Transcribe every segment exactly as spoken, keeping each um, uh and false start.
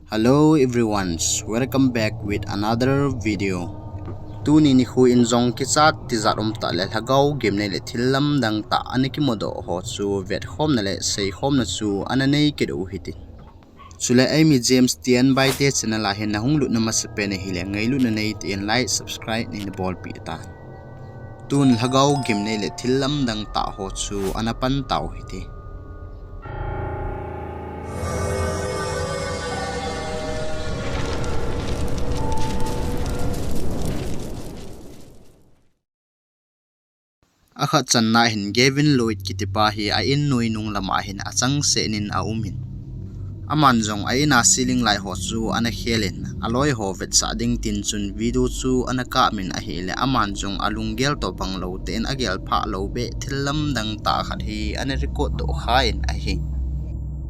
Hello everyone, welcome back with another video. Tuni nikho in jong kichat tijat um tah le lhagao gimnei le thil lamdang tah ana kimudoh ho chu vetkhomna le seikhomna chu ana nei kit u hitin. Chule eimi James Tian Baite channel a hin nahung lutna masapen ahile ngailutna neitah in like, subscribe neihin bolpeh tan. Tun lhagao gimnei le thil lamdang tah ho chu ana pan tau hite. Akhat channa hin Gavin Lloyd kitipa hi a in noi nung lama hin achangseh in aumin. Aman jong a in a ceiling light ho chu ana khelin, aloi ho vetsah ding tin chun video chu ana kapmin ahile, aman jong alunggel toh banglou tah in agel phah lou beh thil lamdang tah khat hi ana record doh khan ahi.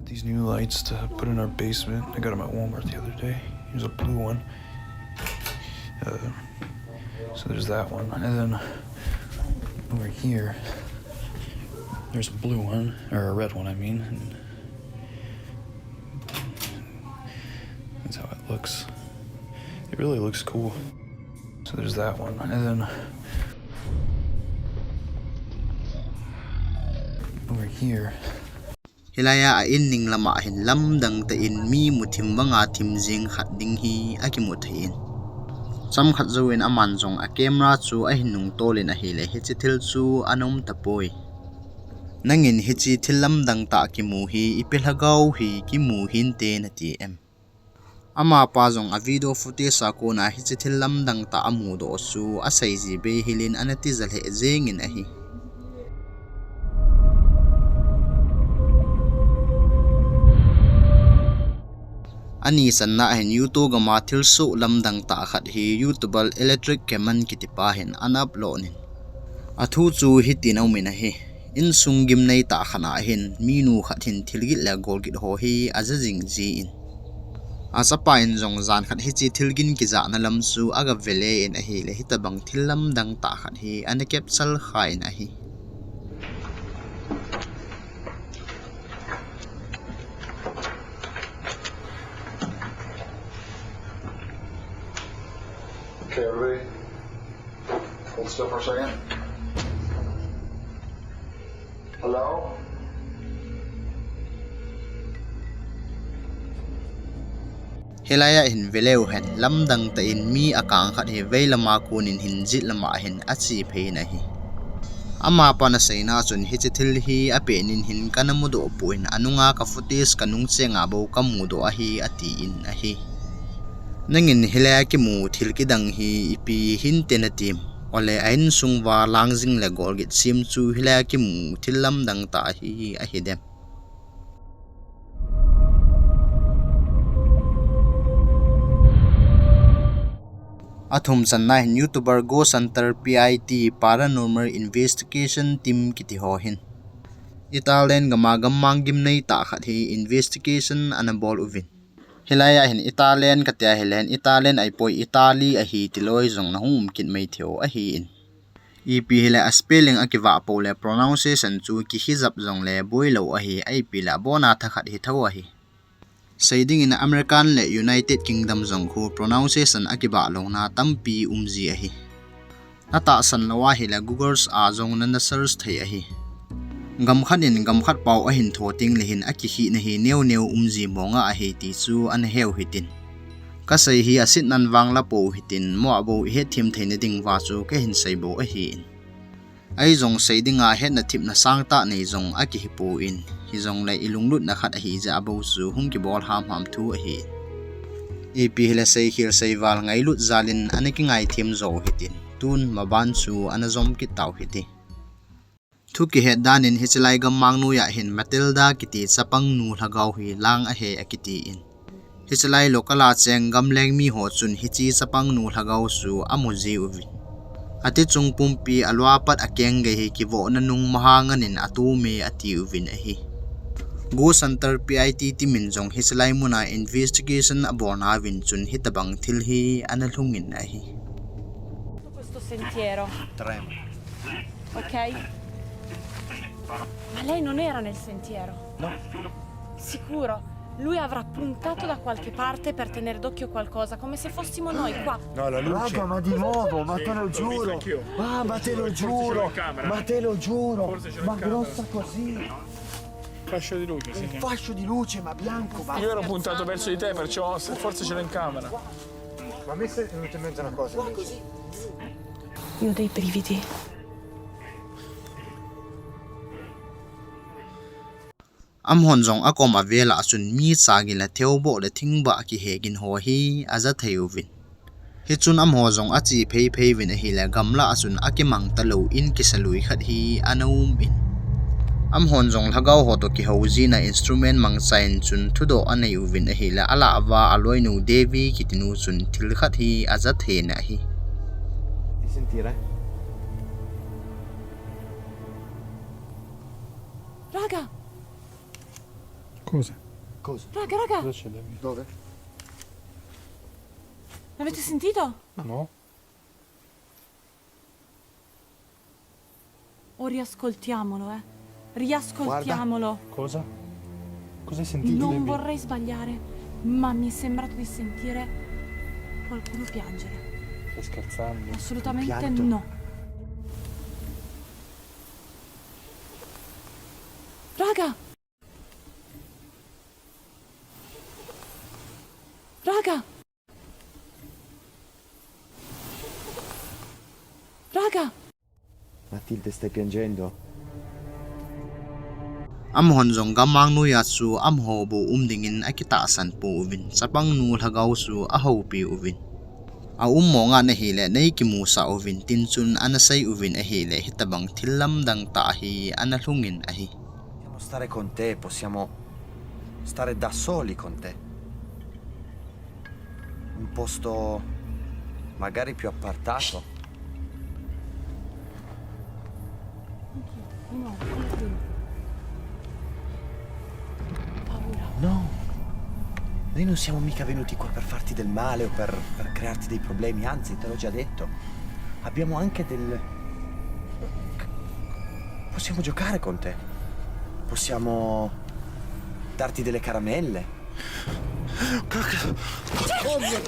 These new lights to put in our basement. I got them at Walmart the other day. Here's a blue one. Uh, so there's that one. And then over here, there's a blue one, or a red one, I mean. And that's how it looks. It really looks cool. So there's that one. And then over here, Hilai a a in ning lama hin lamdang tah in mi muthim vanga thim jing khat ding hi akimu thei in. Chomkhat jouvin aman jong a camera chu ahin nungtol in ahile hiche thil chu ana um tapoi. Nangin hiche thil lamdang tah kimu hi ipi lhagao hi kimu hinte nati em? Amapa jong a video footage a kona hiche thil lamdang tah amudoh chu asei ji bei hilin ana tija lheh jengin ahi. Ani channa hin YouTube gam a thilsoh lamdang tah khat hi YouTuber Electric Kamen kitipa hin ana upload in. Athu chu hitin aumin ahi. Insung gimnei tah khat a hin minu khat hin thilgin le golgin ho hi aja jing jin. Achapa in jong jan khat hiche thilgin kijahna lam chu aga vele in ahile hitobang thil lamdang tah khat hi ana capture khan ahi. Okay, everybody. Hold still for a second. Hello? Hilai a hin veleu hen, lamdang tah in mi akang khat hi vei lama konin hin jet lama hin ache phei in ahi. Amapan aseina chun hiche thil hi apen in hin kana mudoh pon, anunga ka footage kanung chenga bou kamudoh ahi atin ahi. Nangin hilai a kimu thil kidang hi ipi hinte natim? Ole a insung uva lang jing le golgin sem chu hilai a kimu thil lamdang tah hi ahi dem? Athum channa hin YouTuber Ghost Hunter P I T, Paranormal Investigation Team kiti ho hin Italian gam a gammang gimnei tah khat hi investigation ana bol uvin. Hilai a hin Italian kati ahile hin Italian ahipoi, Italy ahi ti loi jong nahung um kit mai thei u ahin. Ipi hile a spelling akivah pou le pronunciation chu kihijap jongle boilou ahi, ipi le abona thakhat hi thou ahi. Sei dingin American le United Kingdom jong khu pronunciation akibah louna tampi um ji ahi. Natahsan lou ahile Google a jong nana search thei ahi. Gam khat in gam khat pao ahin tho teng le hin akikhehna hi neo neo um ji mong ahi ti chu ana heu hitin. Kasei hi asetnan vang la pou hitin, mo a bou ihet them theina ding uva chu kahin sei bou ahin. Ahi jong sei dinga hetna themna sangtah nei jong akihi pon, hijongle ilunglutna khat ahi jeh a bou chu hung kibol hamham thu ahi. Ipi hile seikhel seival ngailut jal in ana kingai them jou hitin, tun maban chu ana jom kit tau hite. Thu kihet dan in hiche lai gammang noiya hin Matilda kiti chapang nu lhagao hi lang ahi akitin. Hiche lai local a cheng gamleng mi ho chun hiche chapang nu lhagao chu amu ji uvin. Ati chung pumpi alua pat akeng gei hi kivohna nung maha ngan in atum e ati uvin ahi. Ghost Hunter P I T team in jong hiche lai muna investigation abolna uvin chun hitobang thil hi ana lhungin ahi. Questo sentiero. Tremo. Ok? Ma lei non era nel sentiero? No. Sicuro? Lui avrà puntato da qualche parte per tenere d'occhio qualcosa, come se fossimo noi qua. No, la luce. Raga, ma di nuovo, ma te lo giuro. Ah, ma te lo giuro. Ma te lo giuro. Ma grossa così. Fascio di luce, sì, sì. Un fascio di luce, ma bianco, ma... Io ero puntato verso di te, perciò forse ce l'ho in camera. Ma a me è venuta in mente una cosa invece. Io ho dei brividi. Amahon jong akom avel a chun mi chagin le theoboh le thingbah kihe gin ho hi aja thei uvin. Hichun amaho jong ache phei phei uvin ahile, gamlah a chun akimang talou in kisa lui khat hi ana um in. Amahon jong lhagao ho toh kihou jin a instrument mangcha in chun thudoh anei uvin ahile, alah uva aloinu Devi kitinu chun thil khat hi aja thei in ahi. Di sentire? Raga! Cosa? Cosa? Raga, raga! Cosa c'è, David? Dove? L'avete sentito? No. O riascoltiamolo, eh. Riascoltiamolo. Guarda. Cosa? Cosa hai sentito, David? Non vorrei sbagliare, ma mi è sembrato di sentire qualcuno piangere. Stai scherzando? Assolutamente no. Un pianto? Raga! Raga! Raga! Matilde, stai piangendo? Amahon jong gammang noiya chu amaho bou um dingin akitahsan pouvin, chapangnu lhagao chu ahoupi uvin. Aum mong a ahile, nei kimusah uvin, tin chun ana sei uvin ahile, hitabang thil lamdang tah hi ana lhungin ahi. Possiamo stare con te, possiamo stare da soli con te. Un posto magari più appartato. No, noi non siamo mica venuti qua per farti del male o per, per crearti dei problemi, anzi, te l'ho già detto. Abbiamo anche del... Possiamo giocare con te. Possiamo darti delle caramelle. Oh mio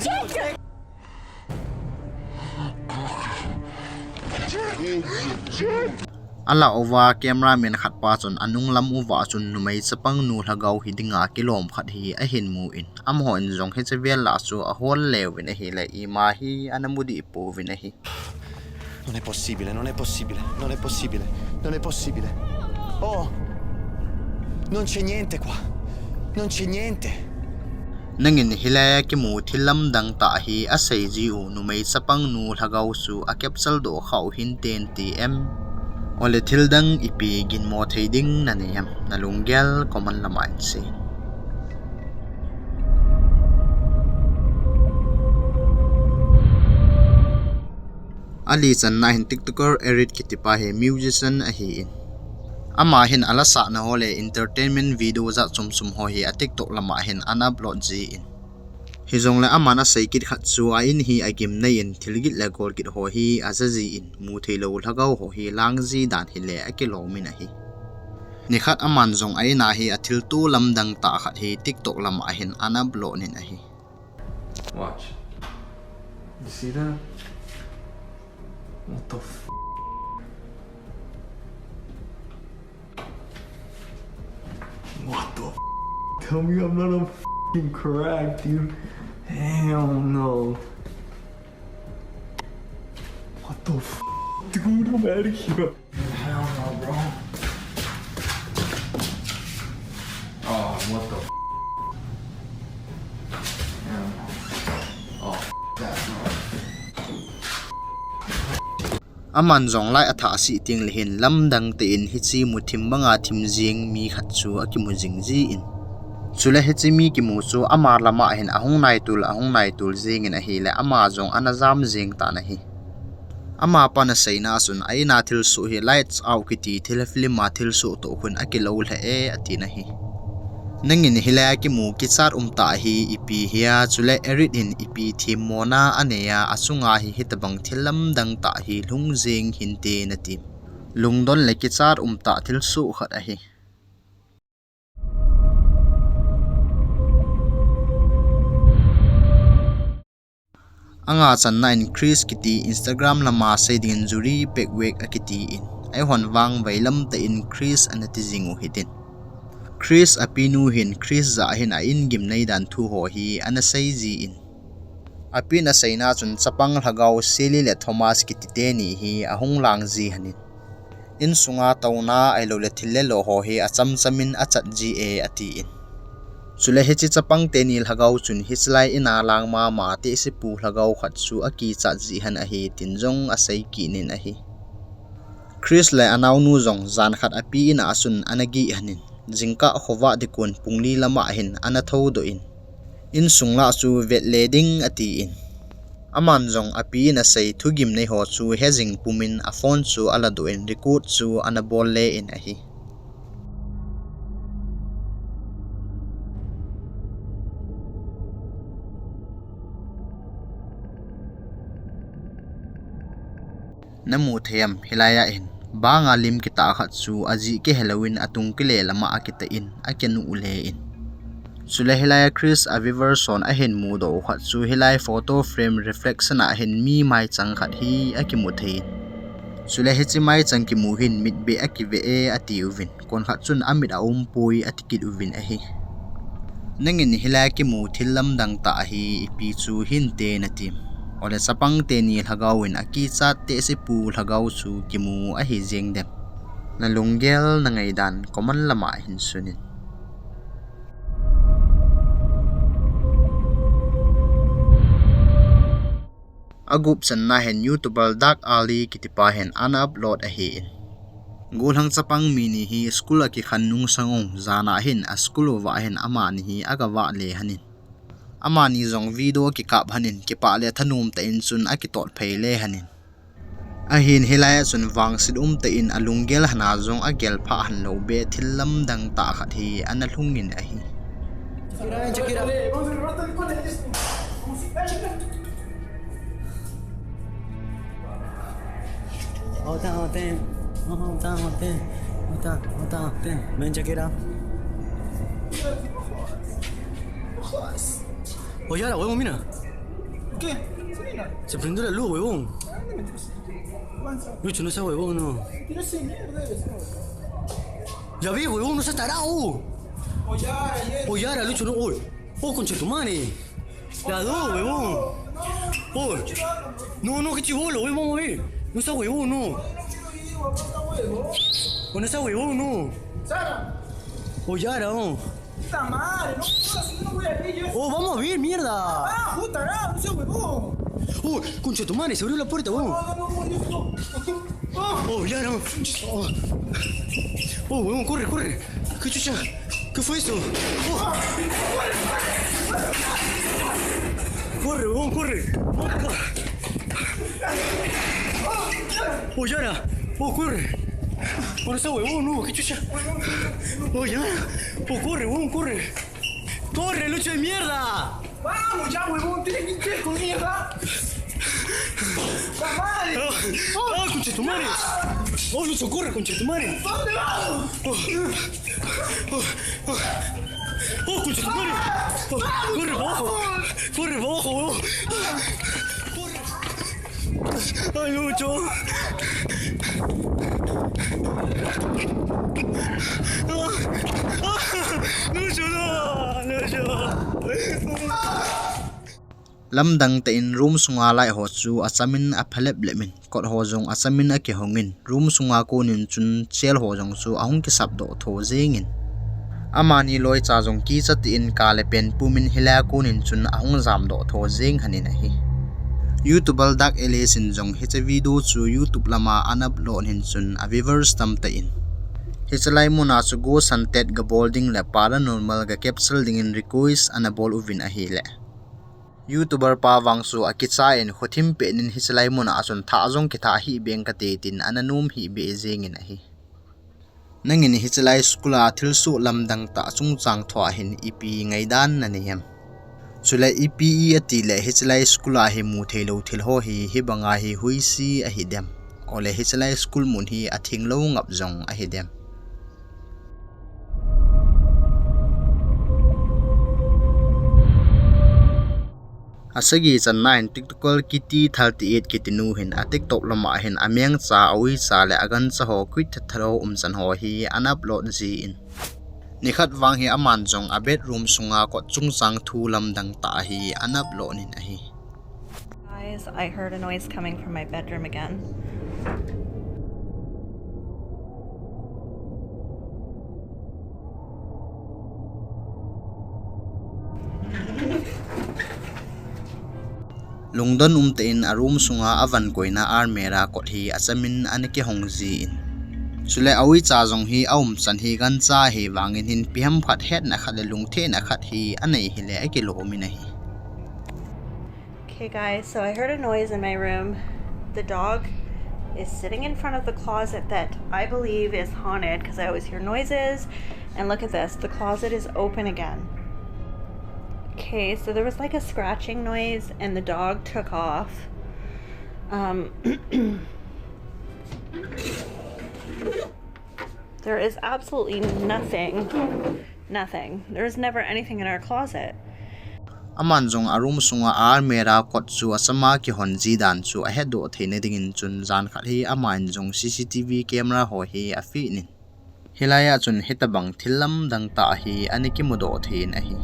Dio! Alah uva cameraman khat pa chun anung lam uva chun numei chapangnu lhagao hi dinga kilom khat hi ahin mu in, amahon jong hiche vel a chu ahol le uvin ahile, ima hi ana mu deh pouvin ahi. Non è possibile, non è possibile, non è possibile, non è possibile. Oh! Non c'è niente qua. Non c'è niente. Nangin hilai a kimu thil lamdang tah hi asei ji u numei chapangnu lhagao chu a capture doh kha u hinte nati em? Ole thil dang ipi ginmo thei ding nanei em? Na lunggel comment lama hin sei in. Ali channa hin TikToker Eric kiti pa hi musician ahi in. Ama hin ala sahna ho le entertainment video jat chom chom ho hi a TikTok lama hin ana upload ji in. Hijongle aman asei kit khat chu a in hi agim nei in thil gin le gol gin ho hi aja ji in, mu thei lou lhagao ho hi lang ji dan hile akilom in ahi. Nikhat aman jong a in a hi a thilto lamdang tah khat hi TikTok lama hin ana upload in ahi. Watch. You see that? What the f-? What the f-? Tell me I'm not on f-ing crack, dude. Hell no. What the f-, dude? I'm out of here. Hell no, bro. Oh, what the f-? Hell no. Oh, f-, that, bro. Aman jong lai a thah sih teng le hin lamdang tah in hiche muthim banga thim jing mi khat chu akimu jing ji in. Chule hiche mi kimu chu ama lama hin ahung naitul, ahung naitul jing in ahile ama jong ana jam jing tan ahi. Amapan aseina a chun a in a thilsoh hi lights out kiti thil film a thilsoh toh khun akilou lheh e atin ahi. Nangin hilai a kimu kichat um tah hi ipi hia, chule Eric hin ipi themmona anei a, achunga hi hitabang thil lamdang tah hi lhung jing hinte nati em? Lungdon le kichat um tah thilsoh khat ahi. Anga channa in Chris kiti Instagram lama sei dingin Yuri Pekvek akiti in, eihon vang vailam tah in Chris ana ti jing u hitin. Chris apinu hin Chris jah hin a in gimnei dan thu ho hi ana sei ji in, apin aseina chun chapang lhagao Sally le Thomas kiti teni hi ahung lang ji hanin, insunga touna ahilou le thil le lo ho hi achamcham in achat ji e, ati in. Chule hiche chapang teni lhagao chun hichelai in a lang mama tehsepu lhagao khat chu akichat ji hen ahi, tin jong asei kit in ahi. Chris le anaonu jong jan khat api in a chun ana gih hanin, jingkah khovah dikon pungli lama hin ana thoudoh in, insung lah chu vet le ding, ati in. Aman jong api in asei thugimnei ho chu hejing pumin aphone chu aladoh in record chu ana bol le in ahi. Namu thei em, hilai a hin banga lim kitah khat chu ajih kihe louvin atung kile lama akitah in akinuh le in. Chule hilai a Chris a viewers hon ahin mudoh u khat chu hilai photo frame reflection a hin mi maichang khat hi akimu thei in. Chule hiche maichang kimu hin mitbeh akiveh e ati uvin, konkhat chun amit aumpoi ati kit uvin ahi. Nangin hilai a kimu thil lamdang tah ahi ipi chu hinte natim? Ole chapang teni lhagao in akichat tehsepu lhagao chu kimu ahi jeng dem? Nalunggel nangaidan comment lama hin sunin. Agup channa hin YouTuber Dark Ali kitipa hin ana upload ahin. Gollhang chapang mi ni hi school a kikhen nung sang ung, jana hin a school uva hin amani hi agavah le hanin. Amani jong video kikap hanin, kipah le thanom tah in chun akitot phei le hanin. Ahin hilai a chun vangset umtah in alunggel hana jong agel phah han lou beh thil lamdang tah khat hi ana lhungin ahi. Check it out, check it out. Hold on, hold on. Hold on, hold on. Hold on, hold on. Ven, check it out. Oye, ahora, huevón, mira. ¿Qué? Se prendió la luz, huevón. Lucho, no seas huevón, no. Ya vi, huevón, no seas tarado. Oyara, Lucho, no, uy. Oh, concha tu madre. Las dos, huevón. Oh. No, no, qué chibolo, huevón, vamos a ver. No seas huevón, no. Oh, no seas huevón, no. Oyara, oh. Puta madre, no jodas, yo no voy a ver, yo. Oh, vamos a ver, mierda. Ah, puta, no, no seas huevón. Oh, concha tu madre, se abrió la puerta, huevón. No, no, no, no, no. Oh, ya no. Oh. Oh, huevón, corre, corre. ¿Qué chucha? ¿Qué fue eso? Oh. Corre, huevón, corre. Oh, ya no. Oh, corre. Por eso, huevón, no, qué chucha. Oh, ya. Oh, corre, huevón, corre. Corre, Lucho de mierda. Vamos ya, huevón, tienes que ir con mierda. La madre. Oh, oh, concha tu madre. Oh, Lucho, corre, concha tu madre. ¿Dónde vamos? Oh, oh, oh. Oh, concha tu madre. Oh, corre para abajo. Corre para abajo, huevón. Corre. Ay, Lucho. Lucho, no, Lucho. Lamdang tah in room sunga light ho chu achamin aphalep lep in, kot ho jong achamin akihong in, room sunga konin chun chair ho jong chu ahung kisap doh tho jeng in. Amani loicha jong kicha tah in ka le pen pumin hilai a konin chun ahung jam doh tho jeng hanin ahi. YouTuber Dark Alice in jong hiche video chu YouTube lama ana upload hin chun a viewers tamtah in hichelai muna chu ghost hunted gabol ding le paranormal ga capture dingin request ana bol uvin ahile, YouTuber pa vang chu akicha in khothim pet in hichelai muna chun thah jong kithah hih beng kate tin ana nom hih beh jeng in ahi. Nangin hichelai school a thilsoh lamdang tah chungchang thua hin ipi ngaidan nanei em? Chule ipi i ati le hichelai school a hi mu theilou thil ho hi hibanga hi huisi ahi dem? Ole hichelai school mun hi athenglou ngap jong ahi dem? Asagi channa hin TikToker Kitty thirty-eight kitinu hin a TikTok lama hin amengcha, auicha le agancha ho cute thethe lou umchan ho hi ana upload jin. Nikhat vang hi aman jong a bedroom sunga kot chungchang thu lamdang tah hi ana upload in ahi. Guys, I heard a noise coming from my bedroom again. Lungdon umtah in a room sunga a van koina almirah kot hi achamin ana kihong jin. Chule auicha jong hi aumchan hi gancha ahi vangin hin ipi ham khat hetna khat le lungthimna khat hi anei hile akilom in ahi. Okay, guys, so I heard a noise in my room. The dog is sitting in front of the closet that I believe is haunted because I always hear noises. And look at this, the closet is open again. Okay, so there was, like, a scratching noise and the dog took off. Um, there is absolutely nothing, nothing. There is never anything in our closet. Aman jong a room sunga almirah kot chu achama kihon ji dan chu ahedoh theina dingin chun jan khat hi aman jong C C T V camera ho hi a fit in. Hilai a chun hitabang thil lamdang tah hi ana kimudoh thei in ahi.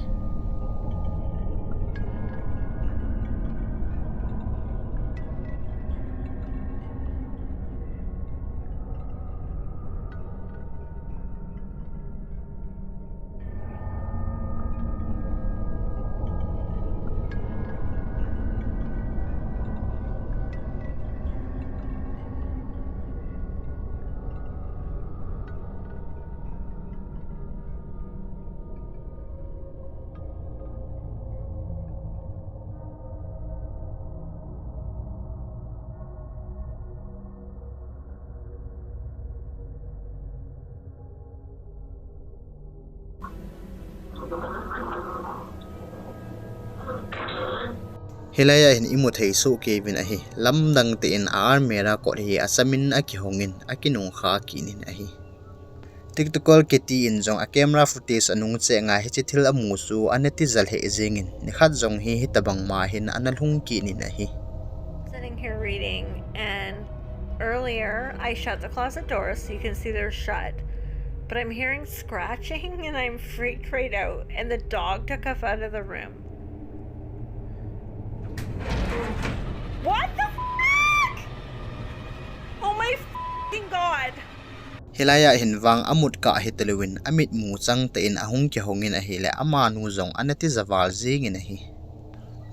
Hilai a hin imu thei soh kei uvin ahi. Lamdang tah in a almirah kot hi achamin akihong in akinungkha kit in ahi. TikToker Kitty in jong a camera footage anung cheh nga hiche thil amu chu ana tija lheh jeng in, nikhat jong hi hitabang ma hin ana lhung kit in ahi. Sitting here reading, and earlier I shut the closet doors so you can see they're shut, but I'm hearing scratching and I'm freaked right out, and the dog took off out of the room. What the fuck? Oh my fucking god. Hilai a hin vang amut kah hitalouvin, amitmu chang tah in ahung kihong in ahile, amanu jong ana tija val jeng in ahi.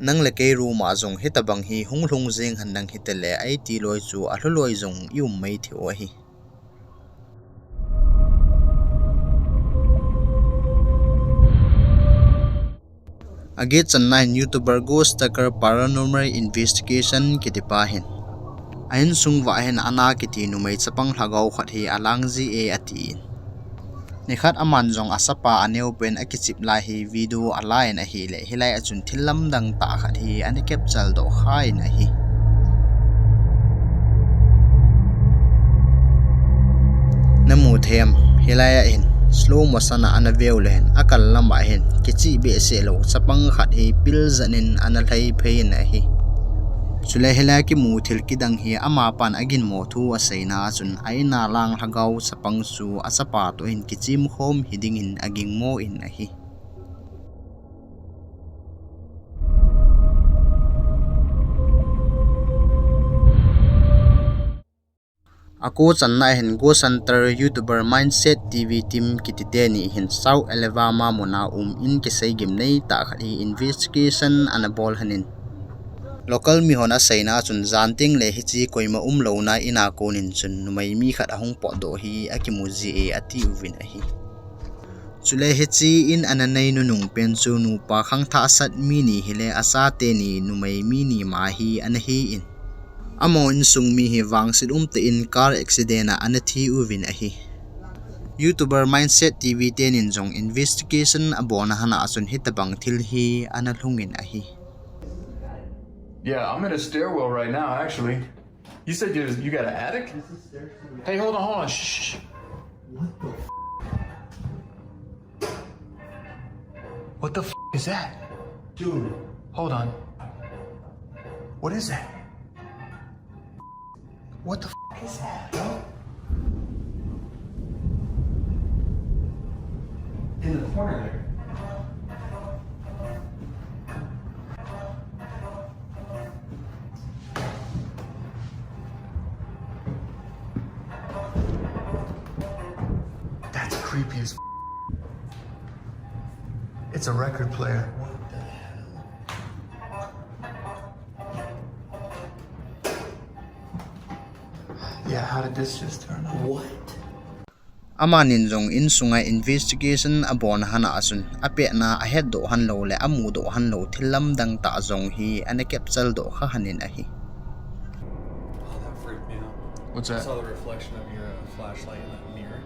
Nang le kei room a jong hitabang hi hung lhung jeng hen lang hitale, iti loi chu alhu loi jong i um mai thei u ahi. Aget channa hin YouTuber Ghost Tucker Paranormal Investigation kiti pa hin, a insung uva hin Anna kiti numei chapang lhagao khat hi alang jie atin. Nikhat aman jong achapa aneo pen akichep lai hi video ala in ahile, hilai a chun thil lamdang tah khat hi ana capture doh khan ahi. Namu thei em, hilai a hin slow motion a ana veu le hin, akal lam a hin kicheh behseh lou chapang khat hi pil jat in ana lhai phei in ahi. Chule hilai a kimu thil kidang hi amapan aginmo thu aseina a chun a in a lang lhagao chapang chu achapa toh hin kichem khom hiding in aginmo in ahi. Ako channa hin Ghost Hunter YouTuber Mindset T V Team kiti teni hin South Alabama muna um in kisei gimnei tah khat hi investigation ana bol lhonin. Local mihon aseina a chun jan teng le hiche koima umlouna in a konin chun numei mi khat ahung potdoh hi akimu jie atiuvin ahi. Chule hiche in ana nei nunung pen chu nupa khangthah sat mi ni hile achate ni numei mi ni ma hi ana hin. Amaho insung mi hi vangset umtah in car accident a ana thiuvin ahi. YouTuber Mindset T V tenin jong investigation abolna hana a chun hitabang thil hi ana lhungin ahi. Yeah, I'm in a stairwell right now, actually. You said you, you got an attic? Hey, hold on, hold on. Shh, shh, shh. What the f-, what the f-, is that? Dude. Hold on. What is that? What the f- is that, bro? In the corner there. That's creepy as f- It's a record player. What the hell? Yeah, how did this just turn on? What? Amanin jong insunga investigation abol hana achun, apetna ahetdoh hanlou le amudoh hanlou thil lamdang tah jong hi ana capture doh kha hanin ahi. Oh, that freaked me out. What's that? I saw the reflection of your, uh, flashlight in that mirror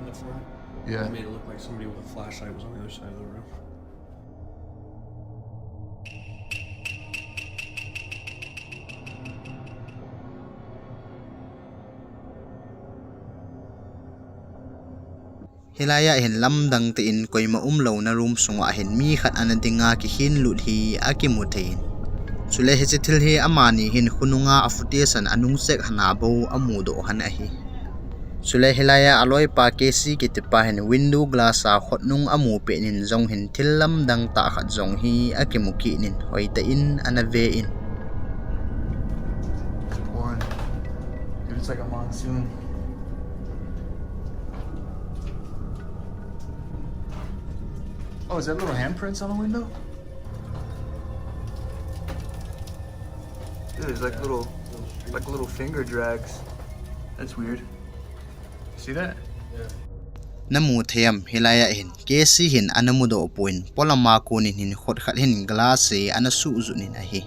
in the front. Yeah. It made it look like somebody with a flashlight was on the other side of the room. Hilaiya hin lamdang tah in koima umlouna room sunga hin mi khat ana dinga kikhin lut hi akimu thei in. Chule hiche thil hi amani hin khonunga a footage a anung check hana bou amudoh han ahi. Chule hilaiya aloipa Casey kitipa hin window glass a khotnung amu pet in jong hin thil lamdang tah khat jong hi akimu kit in hoitah in ana ve in. One. Dude, it's like a monsoon. Oh, is that little handprints on the window? Dude, it's like little, like little finger drags. That's weird. See that? Namu thei em, hilaiya hin Casey hin ana mudoh pon, polama konin hin khut khat hin glass hi ana suhjut in ahi.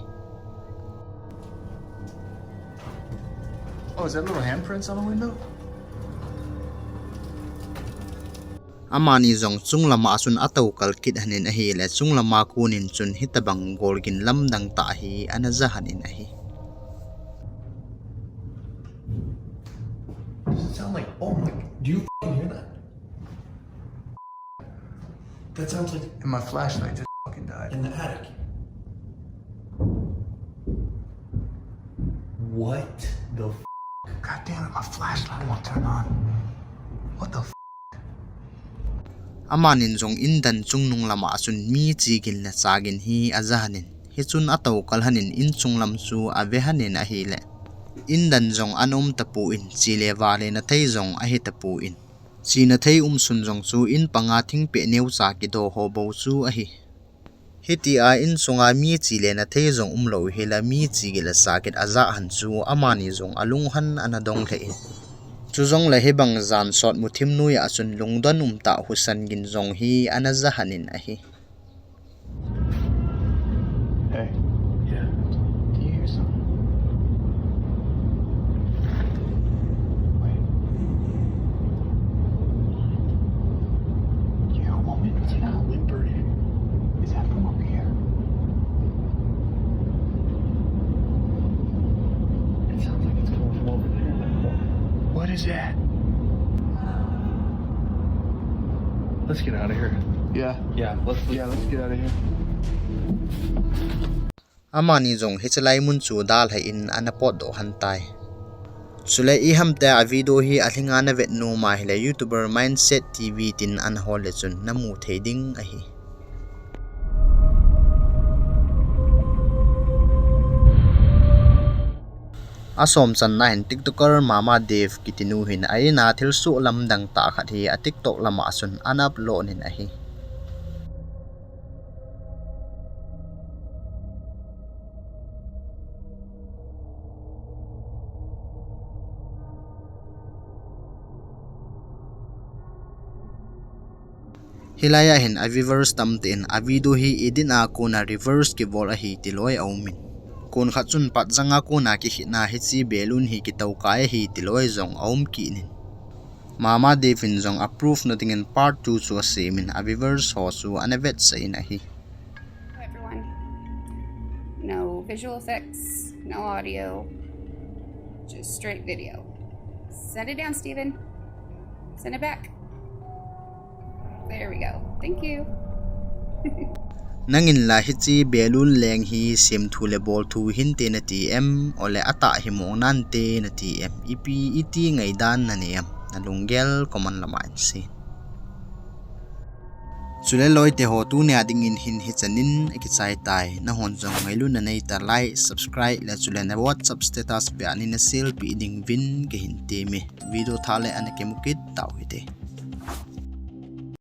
Oh, is that little handprints on the window? Amani jong chunglama achun atoukal kit hanin ahile, chunglama konin chun hitabang golgin lamdang tah hi ana ja hanin ahi. Does it sound like, oh my, do you f-ing hear that? That sounds like, and my flashlight just fucking died. In the attic. What the f-? God damn it, my flashlight won't turn on. What the f-? Amanin jong indan chungnung lama achun mi chigin le chagin hi aja hanin. Hichun atoukal hanin inchung lam chu ave hanin ahile. Indan jong ana um tapon, chele vale nathei jong ahi tapon. Chena thei umsun jong chu in panga thingpeh neocha kido ho bou chu ahi. Hitia insunga mi chele nathei jong umlou hila mi chigin le chagin aja han chu amani jong alunghan ana dong lheh in. Chujongle hibang jan sotmu thim noiya achun lungdon umtah husa gin jong hi ana ja hanin ahi. Hey. Yeah. Do you hear something? Wait. Do you hear a woman? It's like a whimper. Is that from up here? It sounds like it's coming from over there in that corner. What is that? Let's get out of here. Yeah. Yeah, let's, yeah, let's get out of here. Amani jong hichelai mun chu dalhan ana potdoh han tai. Chule ihamtia video hi alhinga navet nom ahile YouTuber Mindset T V tin ana hol le chun namu thei ding ahi. Asom channa hin TikToker Mama Dev kitinu hin a-in'a thilsoh lamdang tah khat hi a TikTok lama chun ana upload in ahi. Hilaiya hin a viewers tamtah in a video hi edit a kona reverse kibol ahi ti loi aumin. Kon khat chun patjang a kona kikhitna hiche balloon hi kitoukai ahi ti loi jong aum kit in. Mama Dev in jong a proof na dingin part two chu asemin a viewers ho chu ana vetsah in ahi. Everyone. No visual effects, no audio, just straight video. Set it down, Steven. Send it back. There we go. Thank you. Nangin la hiche balloon leng hi semthu le bolthu hinte nati em, ole atah hi mong nante nati em, ipi iti ngaidan nanei em, nalunggel comment lama hin sei. Chule loite ho, tunia dingin hin hichanin akichai tai. Nahon jong ngailutna neitah like, subscribe le chule na WhatsApp status beh a hin na selfie ding uvin kahin temme. Video thah le ana kimu kit tau hite.